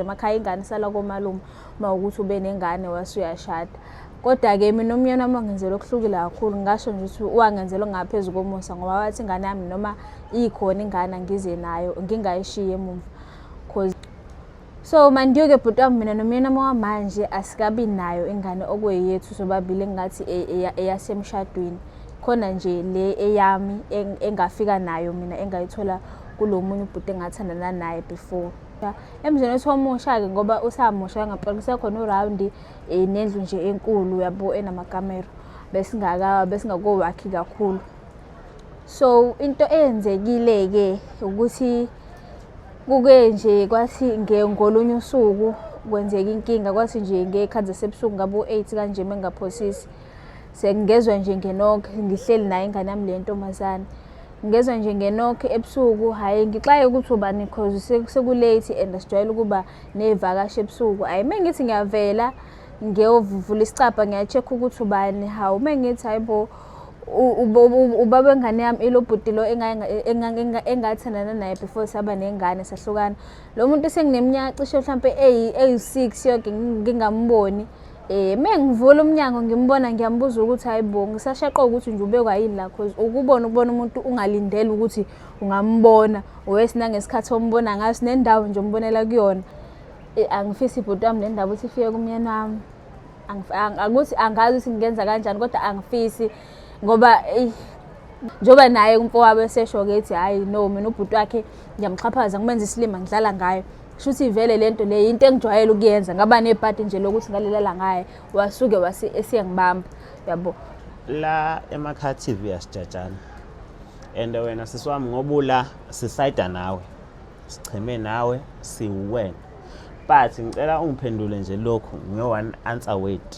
Emakhaya ingane isala komalume uma ukuthi ube nengane wase uyashada. Kodwa-ke mina umyeni wami wangenzela okuhlukile kakhulu, ngingasho nje ukuthi wangenzela okungaphezu komusa ngoba wathi ingane yami noma ikhona ingane angize nayo ngingayishiyi emumva. Cause so mandiyo-ke bhuti wami mina nomyeni wami wamanje asikabi nayo ingane okweyethu sobabili engingathi eyasemshadweni. Khona nje le eyami engafika nayo mina engayithola kulo munye ubhuti engathandana naye before. Emzini wethu omusha-ke ngoba usamusha ngempela kusekhona urawundi nendlu nje enkulu yabo enamakamero besingaka besingakowakhi kakhulu. So into eyenzekile-ke ukuthi kuke nje kwathi ngolunye usuku kwenzeka inkinga kwathi nje ngey'khathi zasebusuku ngabo-8 kanje uma ngingaphosisi sengingezwa nje ngenokho ngihleli naye ingane yami le ntombazane. Ngezwa nje ngenokho ebusuku hhayi ngixake ukuthi ubani cause seku-late and sijwayele ukuba ney'vakashi ebusuku. Hhayi uma ngithi ngiyavela ngiyovula isicabha ngiya-check-a ukuthi ubani, hawu uma ngithi hhayi bo ubaba wengane yami ilo bhuti lo engathandana naye before saba nengane sahlukana. Lo muntu sengineminyaka cishe mhlampe eyi-6 yonke ngingamboni. Uma ngivula umnyango ngimbona ngiyambuza ukuthi hayi bo ngisashaqwa ukuthi nje ubekwa yini la cause ukubona ukubona umuntu ungalindele ukuthi ungambona wesi nangesikhathi ombona ngaso nendawo nje ombonela kuyona. Angifisi bhuti wami le ndaba ukuthi ifike kumyeni wami. Akuthi angazi ukuthi ngingenza kanjani kodwa angifisi ngoba eyi njengoba naye umfowabo esesho-ke ethi hhayi no mina ubhuti wakhe ngiyamxhaphaza ngimenza isilima ngidlala ngayo. Shuthi vele lento le into engijwayele ukuyenza ngaba nebhadi nje lokuthi ngalelala ngaye wasuke wase esiyangibamba yabo. La emakhaya TV asijajana and wena sisi wami ngoba ula sisayida nawe sicheme nawe siwuwena but ngicela ungiphendule nje lokhu nge-one answer word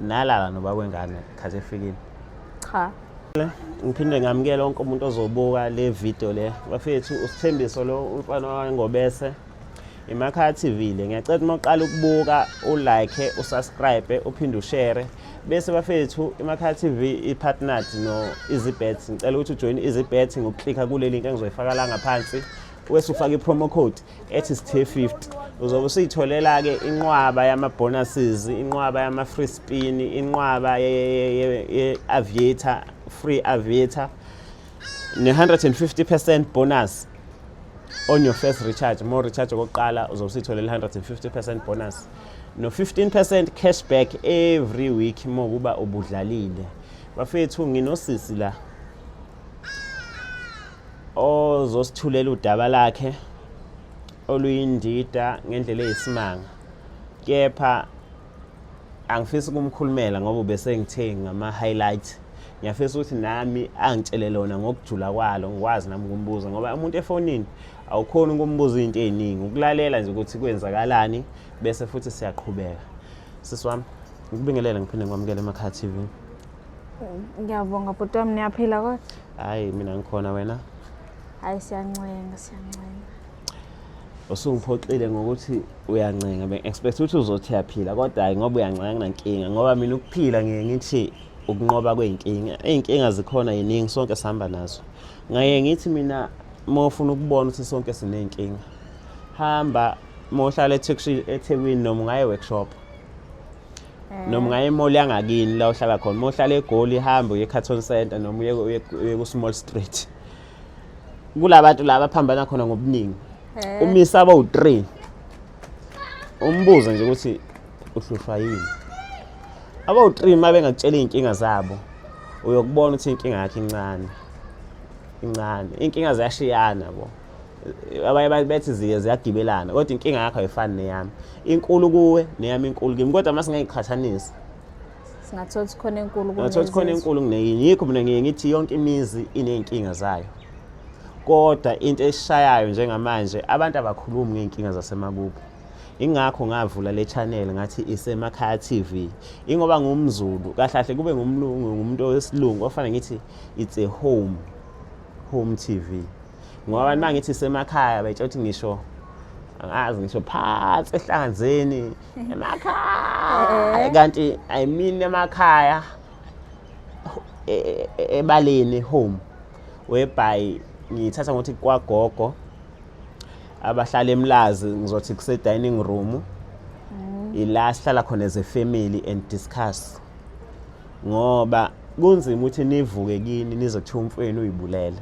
nalala noba kwengane khathi efikile. Cha. Ngiphinde ngamukele wonke umuntu ozobuka le video le. Bafethu uSithembiso lo umfana waNgobese. Imakhaya TV le. Ngiyacela uma uqala ukubuka ulike, usubscribe, uphinde ushare. Bese bafethu iMakhaya TV i-partnered no EasyBet. Ngicela ukuthi ujoin EasyBet ngokuklikha kule link engizoyifaka la ngaphansi. Wese ufaka i-promo code ethi sithe 50 uzobe usuyitholela-ke inqwaba yama-bonuses, inqwaba yama-free spin, inqwaba ye-aviator, free aviator ne-150% bonus on your first recharge. Uma recharge okokuqala uzobe usuyitholela 150% bonus no-15% cashback every week uma kuba ubudlalile. Bafethu nginosisi la ozosithulela udaba lakhe oluyindida ngendlela eyisimanga, kepha angifisi ukumkhulumela ngoba ubesengithe ngama-highlight. Ngiyafisa ukuthi nami angitshele lona ngokujula kwalo, ngikwazi nami ukumbuza ngoba umuntu efonini awukhoni ukumbuza izinto ey'ningi, ukulalela nje ukuthi kwenzakalani bese futhi siyaqhubeka. Sisi wami, ngikubingelele ngiphinde ngikwamukele emakhaya TV. Ngiyabonga bhuti wami, niyaphila kodwa? Hhayi mina ngikhona, wena? Hhayi siyancenga, siyancenga. Usungiphoxile ngokuthi uyancenga, bengi-expect ukuthi uzothi uyaphila kodwa hhayi ngoba uyancenga kunankinga, ngoba mina ukuphila ngiye ngithi ukunqoba kwey'nkinga. Iy'nkinga zikhona yiningi, sonke sihamba nazo. Ngaye ngithi mina uma ufuna ukubona ukuthi sonke siney'nkinga, hamba uma uhlala eThekwini noma ungaye e-workshop noma ungaye emall yangakini la uhlala khona. Uma uhlala eGoli hamba uye eCarton Center noma uye ku-Small Street. Kulabantu laba aphambana khona ngobuningi. Umise abawu-3 umbuze nje ukuthi uhlushwa yini. Abawu-3 uma bengakutshela iy'nkinga zabo uyokubona ukuthi inkinga yakhe incane incane. Iy'nkinga ziyashiyana bo. Abanye bethi ziye ziyagibelana kodwa inkinga yakho ayifani neyami. Inkulu kuwe neyami inkulu kimi, kodwa uma singayiqhathanisa singathola ukuthi khona enkulu ngathola ukuthi khona enkulu kuneyinye. Yikho mina ngiye ngithi yonke imizi iney'nkinga zayo, kodwa into esishayayo njengamanje abantu abakhulumi ngey'nkinga zasemakubo. Ingakho ngavula le channel ngathi iseMakhaya TV, ingoba ngumZulu kahle kahle kube ngumlungu, ngumuntu wesilungu ofana ngithi it's a home TV, ngoba abantu mangithi isemakhaya bayitshela ukuthi ngisho angazi ngisho phansi ehlanzeni emakhaya, kanti I mean emakhaya ebaleni home, whereby ngiyithatha ngokuthi kwagogo Abahlala eMlazi ngizothi kuse dining room. Ila sihlala khona as a family and discuss. Ngoba kunzima ukuthi nivuke kini nizothiwa umfowenu uyibulele.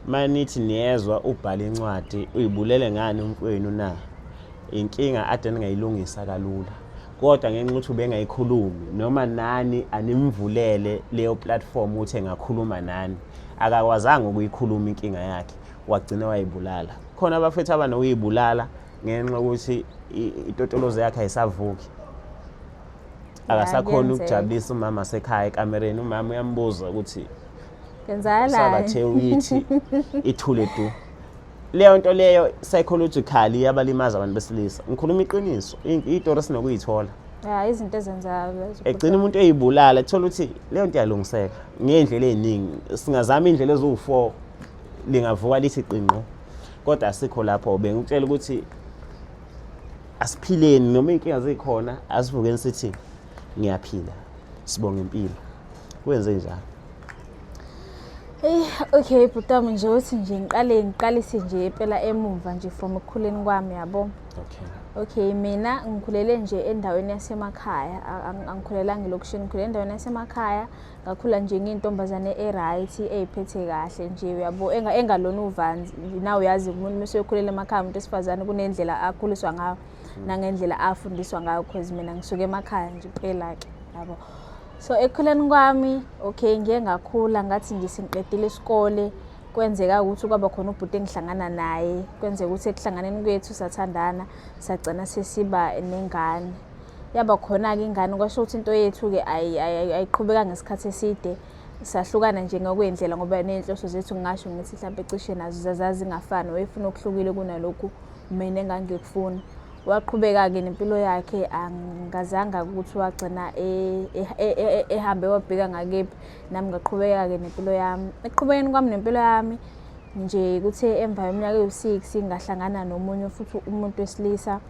Manithi niyezwa ubhala incwadi uyibulele ngani umfowenu na? Inkinga ade ningayilungisa kalula. Kodwa ngenxa ukuthi ubengayikhulumi noma nani animvulele leyo platform ukuthi engakhuluma nani. Akakwazanga ukuyikhuluma inkinga yakhe wagcina wayibulala. Khona abafethu abanokuyibulala ngenxa yokuthi itotolozi yakhe ayisavuki. Akasakhona ukujabulisa umama sekhaya ekamereni, umama uyambuza ukuthi Kenzakalani? Sabathe uyithi ithule du. Leyo nto leyo psychologically iyabalimaza abantu besilisa. Ngikhuluma iqiniso, itori esinokuyithola. Ya, izinto ezenzakalayo lezo. Egcina umuntu eyibulala, ethola ukuthi leyo nto iyalungiseka ngey'ndlela ey'ningi. Singazama iy'ndlela eziwu-4 lingavuka lithi qinqo. Kodwa asikho lapho, bengikutshela ukuthi asiphileni noma iy'nkinga zikhona, asivukeni sithi ngiyaphila, sibonge impilo. Kwenze njalo. Hey, okay bhuti wami nje uthi nje ngiqale ngiqalise nje impela emumva nje from ekukhuleni kwami yabo. Okay. Okay, mina ngikhulele nje endaweni yasemakhaya, angikhulelanga elokishini, ngikhulele endaweni yasemakhaya, ngakhula nje ngiyintombazane e-right, eyiphethe kahle nje uyabo, engalona uvanzi. Nawe uyazi umuntu uma usuyokhulela emakhaya umuntu wesifazane kunendlela akhuliswa ngayo nangendlela afundiswa ngayo, cause mina ngisuke emakhaya nje impela-ke yabo. So ekukhuleni kwami, okay, ngiye ngakhula ngathi nje sengiqedile isikole, kwenzeka ukuthi kwaba khona ubhuti engihlangana naye, kwenzeka ukuthi ekuhlanganeni kwethu sathandana, sagcina sesiba nengane. Yaba khona-ke ingane, kwasho ukuthi into yethu-ke ayiqhubekanga ngesikhathi eside, sahlukana nje ngokwendlela ngoba ney'nhloso zethu ngingasho ngithi mhlampe cishe nazo zazingafani, wayefuna okuhlukile kunalokhu mina engangikufuna. Waqhubeka-ke nempilo yakhe, angazanga ukuthi wagcina ehambe wabheka ngakephi, nami ngaqhubeka-ke nempilo yami. Ekuqhubekeni kwami nempilo yami nje kuthe emva kweminyaka ewu-6 ngahlangana nomunye futhi umuntu wesilisa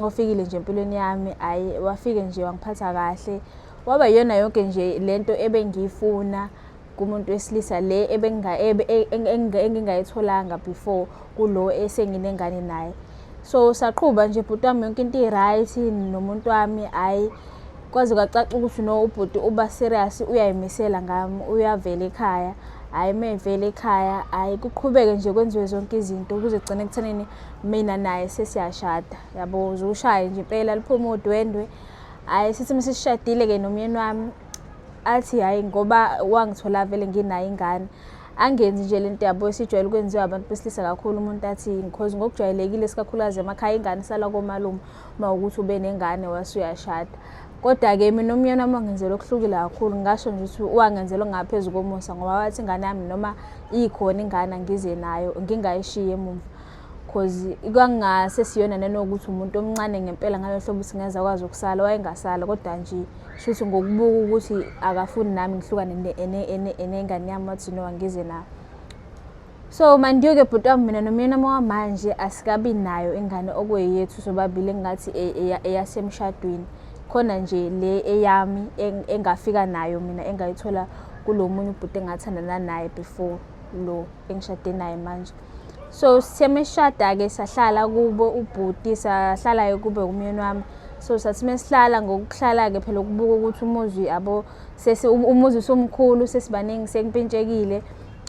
ofikile nje empilweni yami. Hhayi, wafike nje wangiphatha kahle, waba yiyona yonke nje lento ebengiyifuna kumuntu wesilisa, le engingayitholanga before kulo esenginengane naye. So saqhuba nje bhuti wami, yonke into i-right nomuntu wami. Hhayi, kwaze kwacaca ukuthi no, ubhuti uba serious, uyayimisela ngami, uyavela ekhaya. Hhayi, uma evela ekhaya, hhayi kuqhubeke nje kwenziwe zonke izinto kuze kugcine ekuthenini mina naye sesiyashada yabo, zushaye nje impela liphume udwendwe. Hhayi, sithi uma sesishadile-ke nomyeni wami athi hhayi, ngoba wangithola vele nginayo ingane, angenzi nje lento yabo esijwayele ukwenziwa abantu besilisa kakhulu. Umuntu athi cause ngokujwayelekile sikakhulukazi emakhaya ingane isala komalume uma ukuthi ube nengane wase uyashada. Kodwa-ke mina umyeni wami wangenzela okuhlukile kakhulu, ngingasho nje ukuthi wangenzela okungaphezu komusa, ngoba wathi ingane yami noma ikhona ingane angize nayo, ngingayishiyi emumva. Cause kwangasesiyona nanokuthi umuntu omncane ngempela ngalo hlobo ukuthi ngeze akwazi ukusala, wayengasala kodwa nje shuthi ngokubuka ukuthi akafuni nami ngihlukane nengane yami, wathi no, angize nayo. So mandiyo-ke bhuti wami, mina nomyeni wami wamanje asikabi nayo ingane okuyeyethu sobabili, engingathi eyasemshadweni. Khona nje le eyami engafika nayo mina, engayithola kulo munye ubhuti engathandana naye before lo engishade naye manje. So sithe mesishada-ke sahlala kubo ubhuti, sahlala-ke kube umyeni wami. So sathi mesihlala ngokuhlala-ke phela ukubuka ukuthi umuzi yabo umuzi usumkhulu, sesibaningi, sekumpintshekile.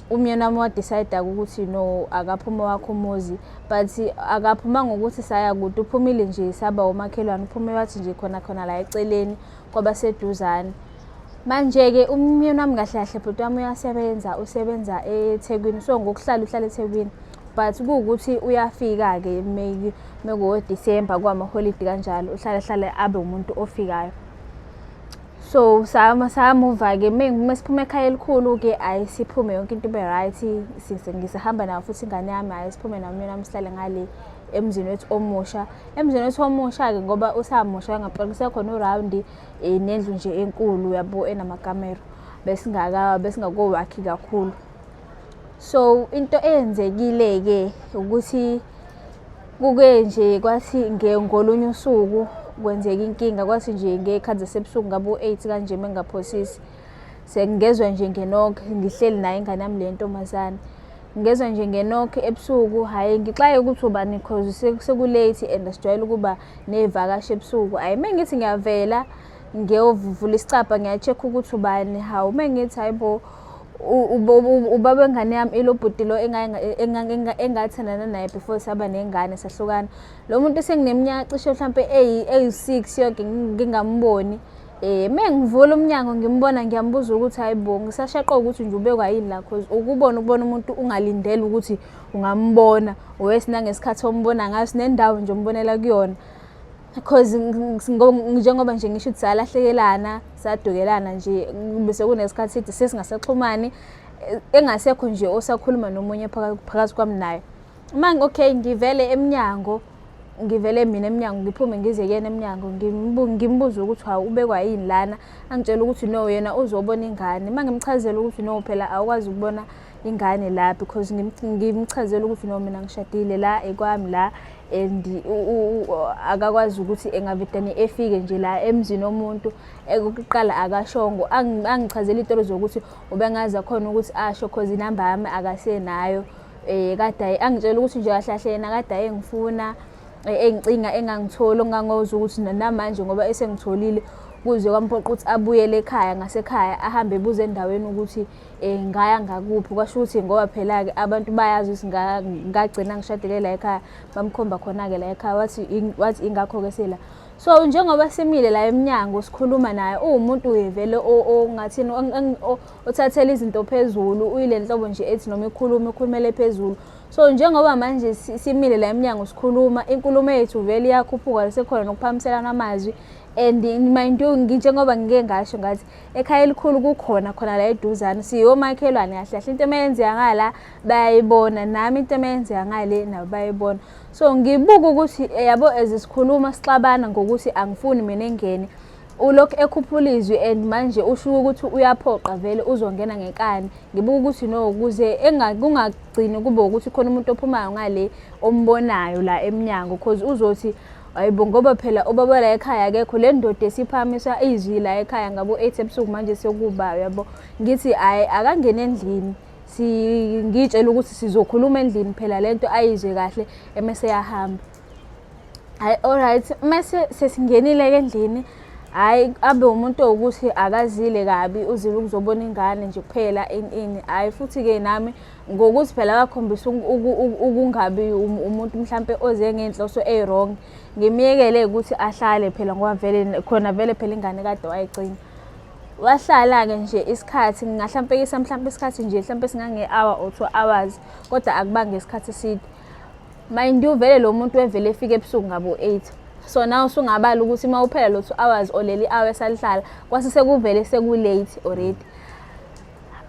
Umyeni wami wa-decide-a ukuthi no, akaphume wakhe umuzi, but akaphumanga ukuthi saya kude, uphumile nje saba omakhelwane, uphume wathi nje khona khona la eceleni kwabaseduzane. Manje-ke umyeni wami kahle kahle bhuti wami uyasebenza, usebenza eThekwini, so ngokuhlala uhlala eThekwini, but kuwukuthi uyafika-ke mekuwo-December kwamaholidi kanjalo, uhlala hlale abe umuntu ofikayo. So samuva-ke mesiphuma ekhaya elikhulu-ke, hhayi siphume yonke into ibe right, ngisahamba nayo futhi ingane yami, hhayi siphume nayo umyeni wami sihlale ngale emzini wethu omusha. Emzini wethu omusha-ke ngoba usamusha ngempela kusekhona urawundi nendlu nje enkulu yabo enamakamero, besingakowakhi kakhulu. So into eyenzekile-ke ukuthi kuke nje kwathi ngolunye usuku kwenzeka inkinga, kwathi nje ngey'khathi zasebusuku ngabo-8 kanje mengingaphosisi, sengingezwa nje ngenokho ngihleli nayo ingane yami le ntombazane. Ngezwa nje ngenokhi ebusuku, hhayi ngixake ukuthi ubani cause seku-late and sijwayele ukuba ney'vakashi ebusuku. Hhayi uma ngithi ngiyavela ngiyovula isicabha ngiya-check-a ukuthi ubani, hawu uma ngithi hhayi bo ubaba wengane yami ilo bhuti lo engathandana naye before saba nengane sahlukana. Lo muntu sengineminyaka cishe mhlampe eyi-six yonke ngingamboni. Uma ngivula umnyango ngimbona ngiyambuza ukuthi hhayi bo ngisashaqwa ukuthi nje ubekwa yini la cause ukubona ukubona umuntu ungalindele ukuthi ungambona worse nangesikhathi ombona ngaso nendawo nje ombonela kuyona. Cause njengoba nje ngisho ukuthi salahlekelana sadukelana nje bese kunesikhathi eside sesingasaxhumani engasekho nje osakhuluma nomunye phakathi kwami naye. Uma okay ngivele emnyango ngivele mina emnyango ngiphume ngize kuyena emnyango ngimbuze ukuthi hawu ubekwa yini lana angitshela ukuthi no yena uzobona ingane uma ngimchazela ukuthi no phela awukwazi ukubona ingane la because ngimchazela ukuthi no mina ngishadile la ekwami la and akakwazi ukuthi engavedane efike nje la emzini womuntu ekuqala akashongo angichazela iy'tolo zokuthi ubengazi akhona ukuthi asho cause inamba yami akasenayo kade angitshela ukuthi nje kahle kahle yena kade ayengifuna engicinga engangitholi ongangoza ukuthi namanje ngoba esengitholile kuze kwamphoqa ukuthi abuyele ekhaya ngasekhaya ahambe ebuza endaweni ukuthi ngaya ngakuphi kwasho ukuthi ngoba phela-ke abantu bayazi ukuthi ngagcina ngishadele la ekhaya bamkhomba khona-ke la ekhaya wathi wathi ingakho-ke sela. So njengoba simile la emnyango sikhuluma naye uwumuntu vele ongathini othathela izinto phezulu uyile nhlobo nje ethi noma ikhuluma ikhulumele phezulu. So njengoba manje simile la emnyango sikhuluma inkulumo yethu vele iyakhuphuka sekhona nokuphamiselana amazwi and mind you njengoba ngike ngasho ngathi ekhaya elikhulu kukhona khona la eduzane siyomakhelwane kahle kahle into emeyenzeka ngala bayayibona nami into emeyenzeka ngale nabo bayayibona. So ngibuka ukuthi yabo as sikhuluma sixabana ngokuthi angifuni mina engene ulokhu ekhuphula izwi and manje usho ukuthi uyaphoqa vele uzongena ngenkani. Ngibuka ukuthi no ukuze kungagcini kube ukuthi khona umuntu ophumayo ngale ombonayo la emnyango cause uzothi hayibo ngoba phela ubaba la ekhaya akekho le ndoda esiphakamisa izwi la ekhaya ngabo-8 ebusuku manje sekuba yabo. Ngithi hhayi akangene endlini ngiyitshela ukuthi sizokhuluma endlini phela lento ayizwe kahle emese yahamba. Hhayi alright mese sesingenile-ke endlini hhayi abe umuntu owukuthi akazile kabi uzile ukuzobona ingane nje kuphela ini ini. Hhayi futhi-ke nami ngokuthi phela wakhombisa ukungabi umuntu mhlampe oze ngey'nhloso ey'wrong ngimyekele ukuthi ahlale phela ngoba vele khona vele phela ingane kade wayicinga. Wahlala-ke nje isikhathi ngingahlampekisa mhlampe isikhathi nje mhlampe singange-hour or 2 hours kodwa akubange isikhathi eside. Mind you vele lo muntu wevele efike ebusuku ngabo-8. So now usungabala ukuthi uma uphela lo 2 hours or leli hour esalihlala kwase sekuvele seku-late already.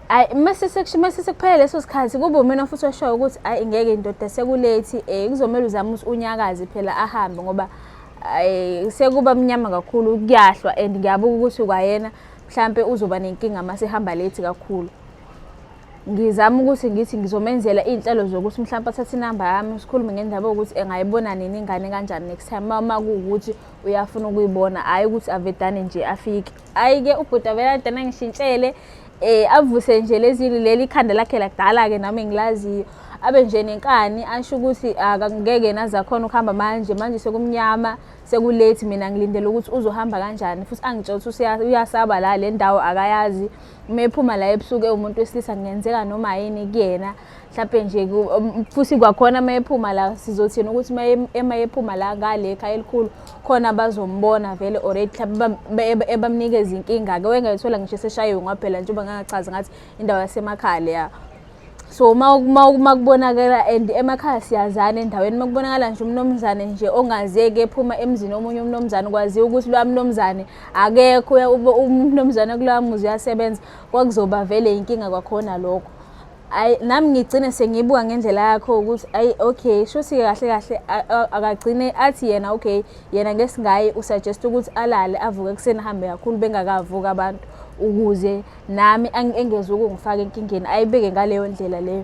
Hhayi mase sekuphele leso sikhathi kube umina futhi oshoyo ukuthi hhayi ngeke ndoda seku-late kuzomele uzame ukuthi unyakaze phela ahambe ngoba sekuba mnyama kakhulu kuyahlwa and ngiyabuka ukuthi kwayena mhlampe uzoba nenkinga mase ehamba late kakhulu. Ngizama ukuthi ngithi ngizomenzela iy'nhlelo zokuthi mhlampe athathe inamba yami sikhulume ngendaba yokuthi engayibona nini ingane kanjani next time uma kuwukuthi uyafuna ukuyibona hhayi ukuthi avedane nje afike. Hhayi-ke ubhuti avele adane angishintshele avuse nje lezi leli khanda lakhe lakudala-ke nami engilaziyo abe nje nenkani asho ukuthi akangeke yena aze akhone ukuhamba manje manje sekumnyama seku-late mina ngilindele ukuthi uzohamba kanjani futhi angitshela ukuthi uyasaba la le ndawo akayazi uma ephuma la ebusuku ewumuntu wesilisa kungenzeka noma yini kuyena mhlampe nje futhi kwakhona uma ephuma la sizothini ukuthi uma ephuma la ngale ekhaya elikhulu khona bazombona vele already mhlawumbe ebamnikeza inkinga-ke wengayithola ngisho eseshayiwe ngoba phela njengoba ngangachaza ngathi indawo yasemakhaya leya. So uma kubonakala and emakhaya siyazana endaweni uma kubonakala nje umnumzane nje ongazeki ephuma emzini omunye umnumzane kwaziwa ukuthi loya mnumzane akekho umnumzane kuloya muzi uyasebenza kwakuzoba vele inkinga kwakhona lokho. Ayi nami ngigcine sengiyibuka ngendlela yakho ukuthi ayi okay shuthi kahle kahle akagcine athi yena okay yena ngesingaye usuggest ukuthi alale avuke ekuseni ahambe kakhulu bengakavuki abantu ukuze nami engeze ukungifaka enkingeni ayibeke ngaleyo ndlela leyo.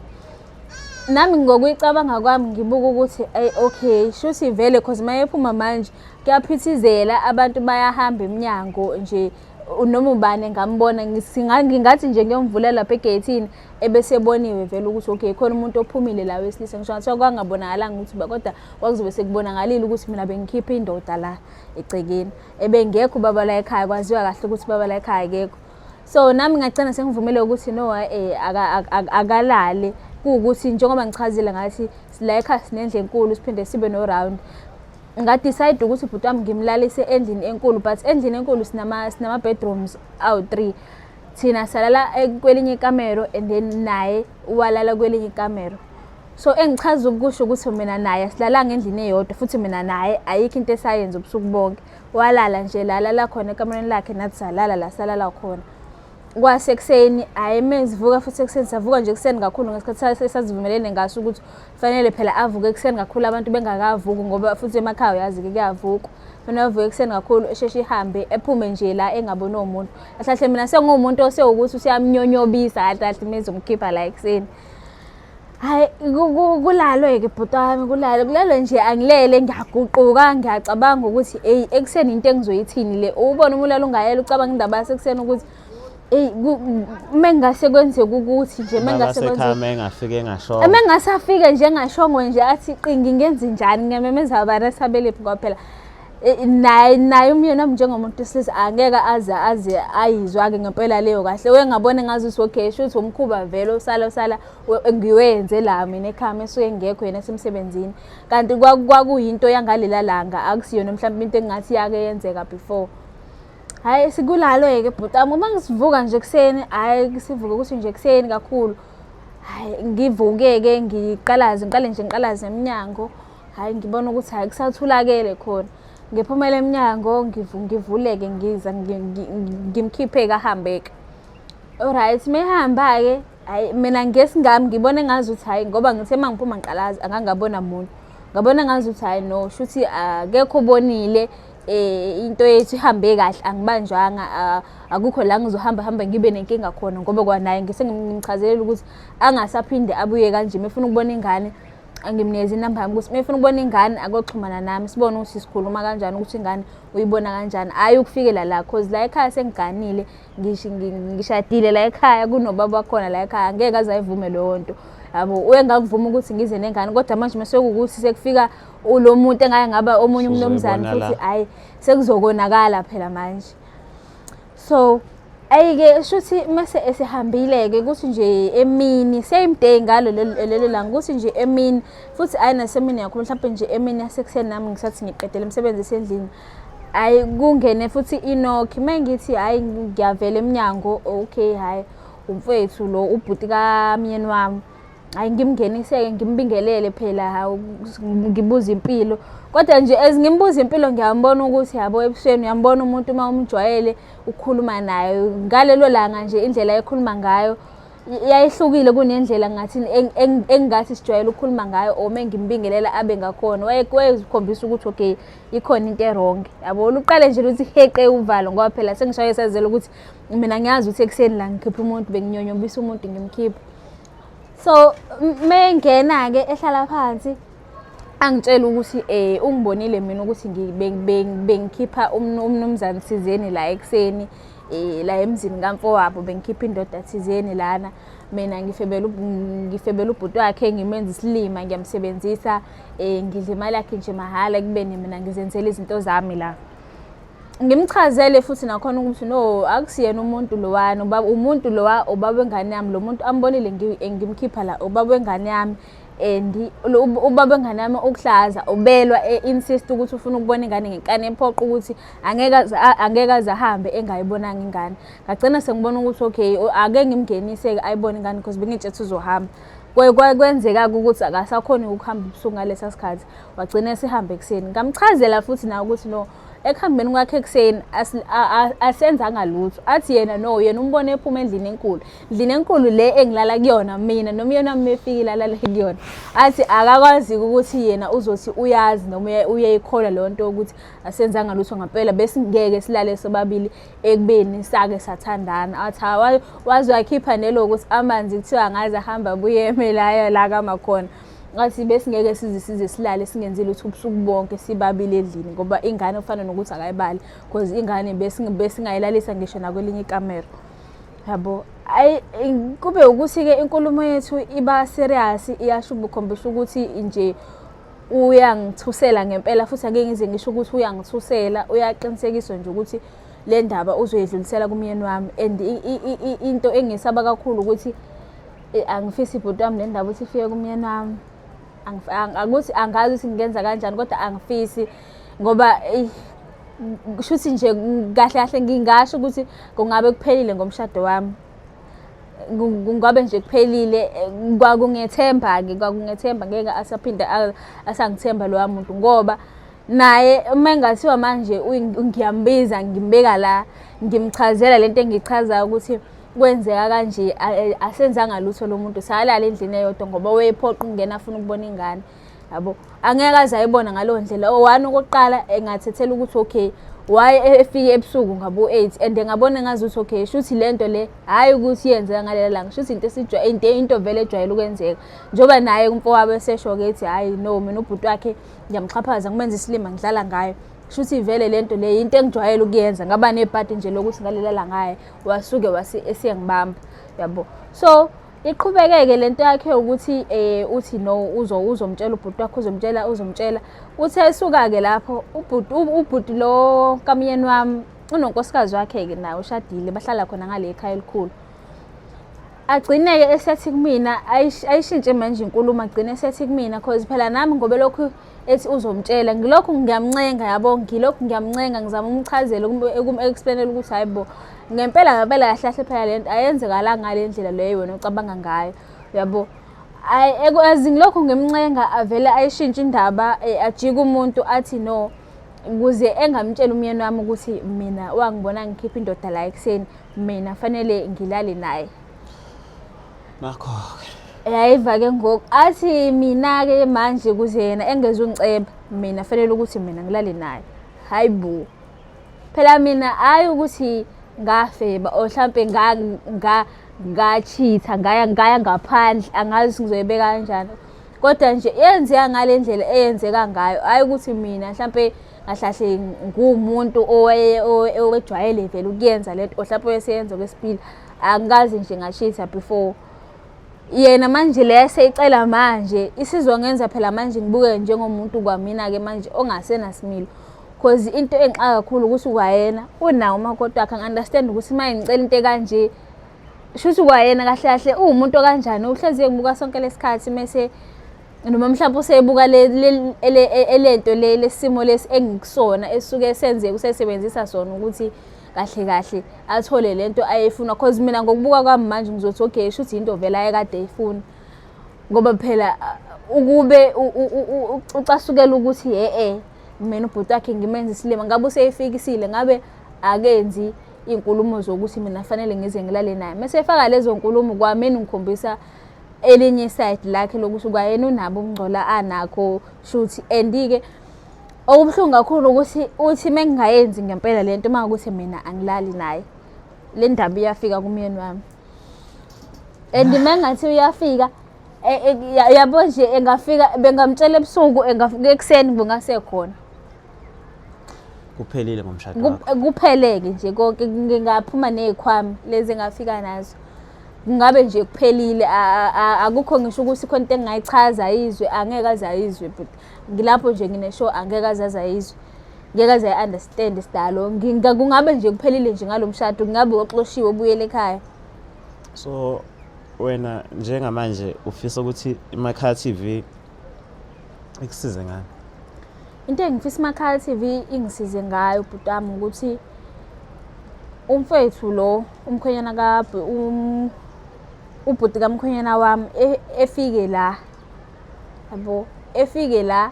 Nami ngokuyicabanga kwami ngibuka ukuthi ayi okay shuthi vele cause uma ephuma manje kuyaphithizela abantu bayahamba emnyango nje. Noma ubani engambona, ngingathi nje ngiyomvulela lapha egeyithini ebeseboniwe vele ukuthi okay khona umuntu ophumile la wesilisa. Ngisho ngathiwa kwangabonakalanga ukuthi kodwa kwakuzobe sekubonakalile ukuthi mina bengikhipha indoda la egcekeni. Ebengekho ubaba la ekhaya, kwaziwa kahle ukuthi ubaba la ekhaya akekho. So nami ngagcina sengivumile ukuthi no akalale. Kuwukuthi njengoba ngichazile ngathi la ekhaya sinendlu enkulu siphinde sibe no-round. Nga-decide ukuthi ubhuti wami ngimlalise endlini enkulu, but endlini enkulu sinama-bedrooms awu-3. Thina salala kwelinye ikamero and then naye walala kwelinye ikamero. So engichaza ukusho ukuthi mina naye asilalanga endlini eyodwa, futhi mina naye ayikho into esayenza ubusuku bonke. Walala nje la alala khona ekamerweni lakhe, nathi salala la salala khona. Kwasekuseni hhayi mesivuka futhi ekuseni, savuka nje ekuseni kakhulu ngesikhathi esazivumelene ngaso ukuthi fanele phela avuke ekuseni kakhulu abantu bengakavuki, ngoba futhi emakhaya uyazi-ke kuyavukwa. Fanele avuke ekuseni kakhulu esheshe ihambe ephume nje la engaboni umuntu. Kahle kahle mina senguwumuntu osewukuthi usuyamnyonyobisa kahle kahle mezomkhipha la ekuseni. Hhayi kulalwe-ke bhuti wami, kulalwe, kulalwe nje angilele, ngiyaguquka ngiyacabanga ukuthi eyi ekuseni into engizoyithini le. Ubone uma ulala ungayela ucabanga indaba yasekuseni ukuthi eyi uma ngingase kwenzeke ukuthi nje uma ngingase kwenzeke uma engafike engashongo. Uma engase afike nje engashongo nje athi qi ngingenze njani, ngiyamemeza bani asabelephi ngoba phela naye umyeni wami njengomuntu wesilisa angeke aze ayizwa-ke ngempela leyo kahle. Wengabona engazuthi okay shuthi umkhuba vele osala osala ngiwenze la mina ekhaya mesuke engekho yena esemsebenzini. Kanti kwakuyinto yangalela langa, akusiyona mhlawumbe into engingathi yake yenzeka before. Hhayi sikulalwe-ke bhuti wami, uma ngisivuka nje ekuseni, hhayi sivuke ukuthi nje ekuseni kakhulu. Hhayi ngivuke-ke ngiqalaze, ngiqale nje ngiqalaze emnyango. Hhayi ngibona ukuthi hhayi kusathulakele khona. Ngiphumele emnyango ngivuleke ngiza ngimkhiphe-ke ahambe-ke. Alright, mehamba-ke hhayi mina ngesingami ngibona engazuthi hhayi ngoba ngithe uma ngiphuma ngiqalaza angangabona muntu. Ngabona ngazuthi hhayi no shuthi akekho obonile into yethu ihambe kahle, angibanjwanga, akukho la ngizohamba hambe ngibe nenkinga khona ngoba kwanaye ngise ngimchazelela ukuthi angasaphinde abuye kanje. Uma efuna ukubona ingane angimnikeze inamba yami ukuthi uma efuna ukubona ingane akoxhumana nami, sibone ukuthi sikhuluma kanjani ukuthi ingane uyibona kanjani. Hhayi ukufikela la cause la ekhaya sengiganile, ngishadile la ekhaya, kunobaba wakhona la ekhaya, angeke aze ayivume leyo nto. Yabo, uye ngakuvuma ukuthi ngize nengane kodwa manje mase kuwukuthi sekufika lo muntu engake ngaba omunye umnumzane futhi hhayi sekuzokonakala phela manje. So ayi-ke shuthi mase esehambile-ke kuthi nje emini same day ngalo lelo langa kuthi nje emini futhi hhayi nasemini kakhulu mhlawumpe nje emini yasekuseni nami ngisathi ngiqedele umsebenzi esendlini. Hhayi kungene futhi inokhi uma ngithi hhayi ngiyavela emnyango, okay hhayi umfowethu lo ubhuti kamyeni wami. Hhayi ngimngenise-ke ngimbingelele phela, hawu ngibuze impilo. Kodwa nje as ngimbuza impilo ngiyambona ukuthi yabo ebusweni uyambona umuntu uma umjwayele ukukhuluma naye. Ngalelo langa nje indlela ayekhuluma ngayo yayihlukile kunendlela ngathi engingathi sijwayele ukukhuluma ngayo or uma ngimbingelela abe ngakhona. Wayezikhombisa ukuthi okay ikhona into e-wrong. Yabo luqale nje luthi heqe uvalo ngoba phela sengishaye sazela ukuthi mina ngiyazi ukuthi ekuseni la ngikhipha umuntu benginyonyobisa umuntu ngimkhipha. So mengena-ke ehlala phansi angitshela ukuthi ungibonile mina ukuthi bengikhipha umnumzane thizeni la ekuseni la emzini kamfowabo, bengikhipha indoda thizeni lana. Mina ngifebela ubhuti wakhe, ngimenza isilima, ngiyamsebenzisa, ngidla imali yakhe nje mahhala ekubeni mina ngizenzela izinto zami la. Ngimchazele futhi nakhona ukuthi no akusiyena umuntu lowana, umuntu lowa ubaba wengane yami, lo muntu ambonile ngimkhipha la ubaba wengane yami and ubaba wengane yami ukuhlaza ubelwa e-insist ukuthi ufuna ukubona ingane ngenkani ephoqa ukuthi angeke aze ahambe engayibonanga ingane. Ngagcina sengibona ukuthi okay ake ngimngenise-ke ayibone ingane because bengitshela uzohamba. Kwenzeka-ke ukuthi akasakhoni ukuhamba ubusuku ngalesa sikhathi, wagcina esehamba ekuseni. Ngamchazela futhi nawe ukuthi no ekuhambeni kwakhe ekuseni asenzanga lutho. Athi yena no yena umbone ephuma endlini enkulu, ndlini enkulu le engilala kuyona mina noma yena uma efikile alale kuyona. Athi akakwazi ukuthi yena uzothi uyazi noma uyayikholwa leyo nto ukuthi asenzanga lutho ngampela, besingeke silale sobabili ekubeni sake sathandana. Athi waze wakhipha nelo ukuthi amanzi kuthiwa angaze ahamba abuye emelayo la kama khona. Ngathi besingeke size size silale singenzi lutho ubusuku bonke sibabili endlini ngoba ingane ufana nokuthi akayibali because ingane besingayilalisa ngisho nakwelinye ikamero. Yabo, ayi kube ukuthi-ke inkulumo yethu iba serious iyasho ukukhombisa ukuthi nje uyangithusela ngempela futhi ake ngize ngisho ukuthi uyangithusela uyaqinisekiswa nje ukuthi le ndaba uzoyidlulisela kumyeni wami and into engisaba kakhulu ukuthi eh, angifisi bhuti wami le ndaba ukuthi ifike kumyeni wami akuthi angazi ukuthi ngingenza kanjani kodwa angifisi ngoba kushuthi nje kahle kahle ngingasho ukuthi kungabe kuphelile ngomshado wami kungabe nje kuphelile eh, kwakungethemba-ke kwakungethemba ngeke asaphinde asangithemba lowa muntu ngoba naye uma engathiwa manje ngiyambiza ngimbeka la ngimchazela lento engiyichazayo ukuthi kwenzeka kanje asenzanga lutho lo muntu salala endlini eyodwa ngoba wayephoqa ukungena afuna ukubona ingane yabo angeke aze ayibona ngaleyo ndlela one okokuqala engathethela ukuthi okay why efike ebusuku ngabo-eight and ngabona ngazuthi okay shuthi le nto le hhayi ukuthi yenzeka ngalela langa shuthi into into into vele ejwayele ukwenzeka njengoba naye umfowabo esesho-ke ethi hhayi no mina ubhuti wakhe ngiyamxhaphaza ngimenza isilima ngidlala ngayo shuthi vele le nto le into engijwayele ukuyenza ngaba nebhadi nje lokuthi ngalela langaye wasuke wase esiyangibamba yabo so iqhubekeke lento yakhe ukuthi eh uthi no uzo uzomtshela ubhuti wakhe uzomtshela uzomtshela uthe esuka ke lapho ubhuti ubhuti lo kamyeni wami unonkosikazi wakhe ke naye ushadile bahlala khona ngale ekhaya elikhulu agcine-ke esethi kumina ayishintshe manje inkulumo agcine esethi kumina cause phela nami ngobe lokhu ethi uzomtshela ngilokhu ngiyamncenga yabo ngilokhu ngiyamncenga ngizama umchazela ukum-explainela ukuthi hayi bo ngempela ngempela kahle kahle phela le nto ayenzekalanga ngale ndlela leyo wena ocabanga ngayo yabo as ngilokhu ngimncenga avele ayishintshe indaba eh, ajike umuntu athi no ukuze engamtshela umyeni wami ukuthi mina wangibona ngikhipha indoda la ekuseni mina fanele ngilale naye Nakho-ke. Yayiva ke ngoku athi mina-ke manje kuze yena engezungiceba mina fanele ukuthi mina ngilale naye hayi bo phela mina hhayi ukuthi ngafeba or hlampe ngachitha ngaya ngaya ngaphandle angazi ngizoyibeka kanjani kodwa nje yenzeka ngale ndlela eyenzeka ngayo hhayi ukuthi mina hlampe kahlahle nguwumuntu owejwayele vele ukuyenza lento or hlampe oyeseyenza okwesibili angikaze nje ngashitha before yena manje le eseyicela manje isizongenza phela manje ngibuke njengomuntu kwamina-ke manje ongasenasimilo cause into engixaka kakhulu ukuthi kwayena unawo umakoti wakhe angi-understand ukuthi uma ngicela into ekanje shuthi kwayena kahle kahle uwumuntu okanjani uhlezi engibuka sonke lesikhathi mese noma mhlawumbe usebuka lento le lesimo lesi engikusona esuke senzeka usesebenzisa sona ukuthi kahle kahle athole lento ayefuna cause mina ngokubuka kwami manje ngizothi okay shuthi into vele ayekade eyifuna ngoba phela ukube ucasukela ukuthi e-e mina ubhuti wakhe ngimenza isilima ngabe useyifikisile ngabe akenzi iy'nkulumo zokuthi mina fanele ngize ngilale naye mese efaka lezo nkulumo kwamina ngikhombisa elinye isayidi lakhe lokuthi kwayena unabo ukungcola anakho shuthi and-ke okubuhlungu kakhulu ukuthi uthi uma ngingayenzi ngempela le nto uma ukuthi mina angilali naye le ndaba iyafika kumyeni wami and uma ngathi uyafika e, e, yabo nje engafika bengamtshela ebusuku engafika ekuseni bungasekhona Kuphelile ngomshado wakho. Kupheleke nje konke ngingaphuma nezikhwama lezi engafika nazo. Kungabe nje kuphelile akukho ngisho ukuthi khona into engingayichaza ayizwe angeke aze ayizwe but ngilapho nje ngine-show angeke aze aze ayizwe. Ngeke aze ayi-understand sidalo. Kungabe nje kuphelile nje ngalo mshado kungabe oxoshiwe obuyele ekhaya. So wena njengamanje ufisa ukuthi iMakhaya TV ikusize ngani? Into engifisa iMakhaya TV ingisize ngayo bhuti wami ukuthi umfethu lo umkhwenyana ka um, ubhuti kamkhwenyana wami e, efike la yabo efike la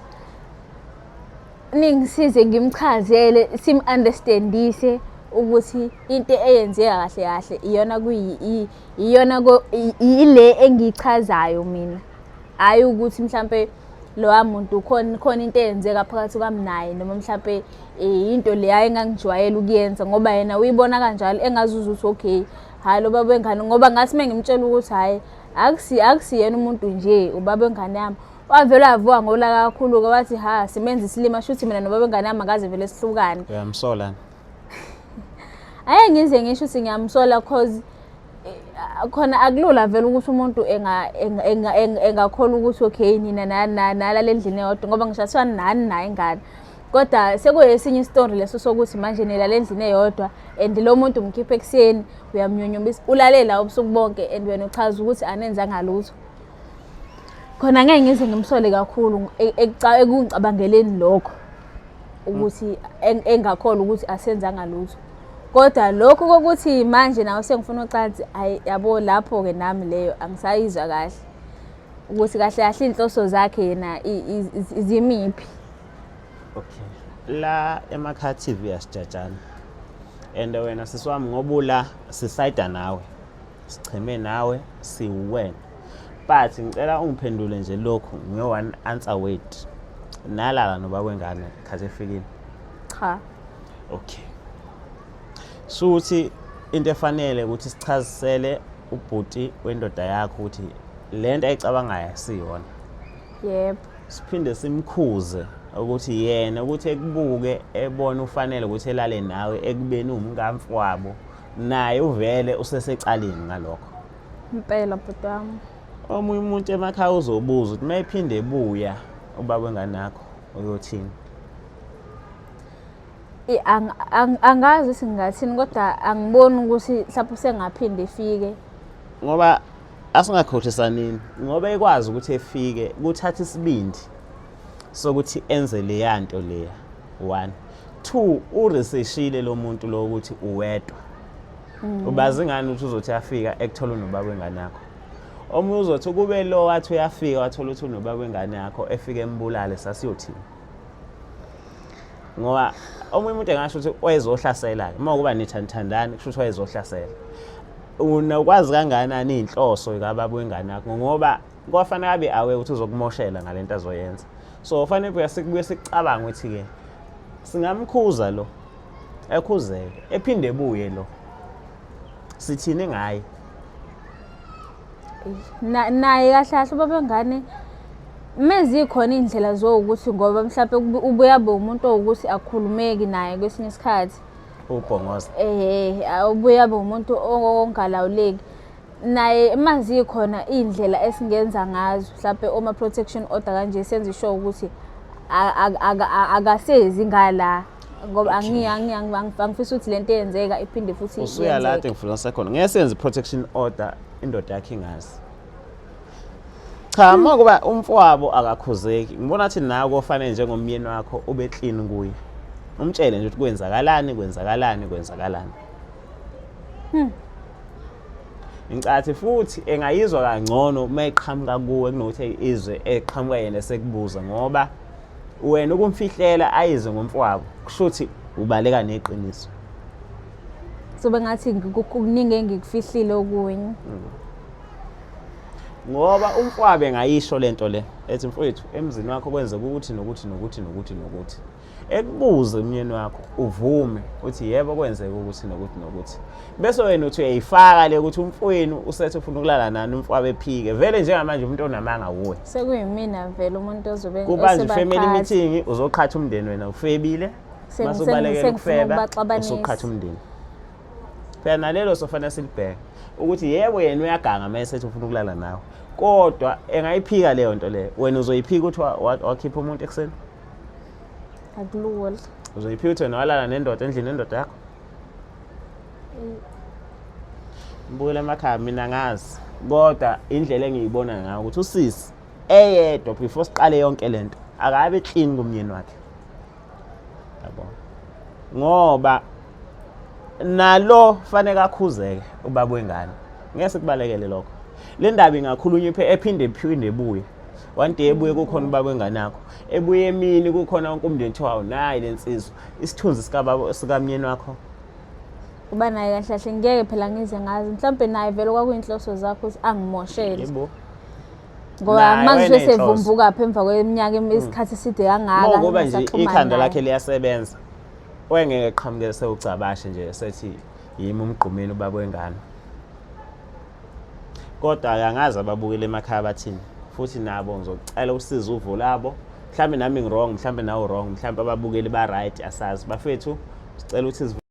ningisize ngimchazele sim-understandise ukuthi into eyenzeka kahle kahle iyona kuyi iyona ile engiyichazayo mina hhayi ukuthi mhlampe lowa muntu khona khona into eyenzeka phakathi kwami naye noma mhlampe eh, into leya engangijwayele ukuyenza ngoba yena uyibona kanjalo engazuza ukuthi okay hhayi lo baba wengane ngoba ngathi uma ngimtshela ukuthi hhayi akusiyena umuntu nje ubaba wengane yami Wavele wavuka ngolaka kakhulu-ke wathi ha simenza isilima shuthi mina nobaba wengane yami akaze vele sihlukane. Uyamsola? Aye ngize ngisho ukuthi ngiyamsola cause khona akulula vele ukuthi umuntu engakholwa ukuthi okay nina nalala endlini eyodwa ngoba ngisho athiwa nani naye ingane. Kodwa sekuyesinye isitori leso sokuthi manje nilala endlini eyodwa and lo muntu umkhipha ekuseni uyamnyonyobisa ulale la ubusuku bonke and wena uchaza ukuthi anenzanga lutho. Khona ngeke ngize ngimsole kakhulu ekungicabangeleni lokho ukuthi engakholwa ukuthi asenzanga lutho. Kodwa lokhu kokuthi manje nawe sengifuna ucansi ayi yabo lapho-ke nami leyo angisayizwa kahle ukuthi kahle kahle iy'nhloso zakhe yena zimiphi. Okay. La emakhaya TV asijajana. And wena sisi wami ngoba ula sisayida nawe. Sicheme nawe siwuwena. But ngicela ungiphendule nje lokhu nge one answer word. Nalala nobaba wengane khathi efikile. Cha. Okay. Suthi into efanele ukuthi sichazisele ubhuti wendoda yakho ukuthi lento ayicabangayo asiyona. Yebo. Siphinde simkhuze ukuthi yena ukuthi ekubuke ebona ufanele ukuthi elale nawe ekubeni uwumkamfowabo naye uvele usesecaleni ngalokho. Impela bhuti wami. Omunye umuntu emakhaya uzobuza ukuthi uma ephinde ebuya ubaba wengane yakho uyothini? Angazi ukuthi ngingathini kodwa angiboni ukuthi mhlawumbe usengaphinde efike. Ngoba asingakhothisanini ngoba ekwazi ukuthi efike kuthatha isibindi sokuthi enze leya nto leya one two ureseshile lo muntu lo ukuthi uwedwa ubazi ngani ukuthi uzothi afika ekuthola unobaba wengane yakho omunye uzothi kube lo wathi uyafika wathola ukuthi unobaba wengane yakho efike embulale sasiyothini ngoba omunye umuntu engasho ukuthi wayezohlasela-ke uma kuba nithi anithandani kusho ukuthi wayezohlasela unokwazi kangakanani iy'nhloso kababa wengane yakho ngoba kwafanele abe awe ukuthi uzokumoshela ngale nto azoyenza so fanele buya sikubuye sikucabange ukuthi-ke singamkhuza lo ekhuzeke ephinde ebuye lo sithini ngaye naye kahle kahle ubaba wengane mezikhona iy'ndlela zowukuthi ngoba mhlawumpe ubuye abe umuntu owukuthi akukhulumeki naye kwesinye isikhathi ubhongoza ubuye abe umuntu ongalawuleki naye uma zikhona iy'ndlela esingenza ngazo mhlawumpe oma-protection order kanje senze sure ukuthi akasezi ngala ngoba angifisi ukuthi lento eyenzeka iphinde futhi usuyalade ngifuna sekhona ngeke senze i-protection order indoda yakhe ingazi cha uma kuba umfowabo akakhuzeki ngibona ukuthi nawe kofanele njengomyeni wakho ube clean kuye umtshele nje ukuthi kwenzakalani kwenzakalani kwenzakalani Ngicathi futhi engayizwa kangcono uma eqhamuka kuwe kunokuthi izwe eqhamuka yena esekubuza ngoba wena ukumfihlela ayizwe ngomfowabo kusho ukuthi ubaleka neqiniso. Sobe ngathi kuningi engikufihlile okunye. Ngoba umfowabo engayisho lento le ethi mfowethu emzini wakho kwenzeka ukuthi nokuthi nokuthi nokuthi nokuthi. Ekubuze umyeni wakho uvume uthi yebo kwenzeka ukuthi nokuthi nokuthi. Bese wena uthi uyayifaka le ukuthi umfowenu usethe ufuna ukulala nani umfowabo ephike. Vele njengamanje umuntu onamanga wuwe. Sekuyimina vele umuntu ozobe Kubanjwe family meeting uzoqhatha umndeni wena ufebile. Mase ubalekela ukufeba usuqhatha umndeni. Phela nalelo sofanele silibheke ukuthi yebo yena uyaganga uma esethi ufuna ukulala nawe. Kodwa engayiphika leyo nto leyo wena uzoyiphika ukuthi wakhipha umuntu ekuseni. Akulula. Uzoyiphika ukuthi wena walala nendoda endlini nendoda yakho. Mbukela emakhaya mina ngazi kodwa indlela engiyibona ngayo ukuthi usisi eyedwa before siqale yonke lento akabe clean kumyeni wakhe. Yabo. Ngoba nalo fanele akhuzeke ubaba wengane. Ngeke sikubalekele lokho. Le ndaba ingakhulunywa ephinde ephinde ebuye. One day ebuye kukhona ubaba wengane yakho. Ebuye emini kukhona wonke umndeni kuthiwa awunayi le nsizwa. Isithunzi sikababa sikamyeni wakho. Uba naye kahle kahle ngeke phela ngize ngazi. Mhlawumbe naye vele kwakuyinhloso zakho ukuthi angimoshele. Yebo. Ngoba Naye manje wayeney'nhloso. sevumbuka pha emva kweminyaka isikhathi eside kangaka. Ngoba nje ngisaxhumana ikhanda naye. lakhe liyasebenza. Wengeke eqhamuke sewucabashe nje sethi yimi umgqumeni ubaba wengane. Kodwa angazi ababukele emakhaya bathini. Futhi nabo ngizocela usizo uvo labo. Mhlambe nami ngi-wrong, mhlambe nawe wrong, mhlambe ababukeli ba-right, asazi. Bafethu, sicela ukuthi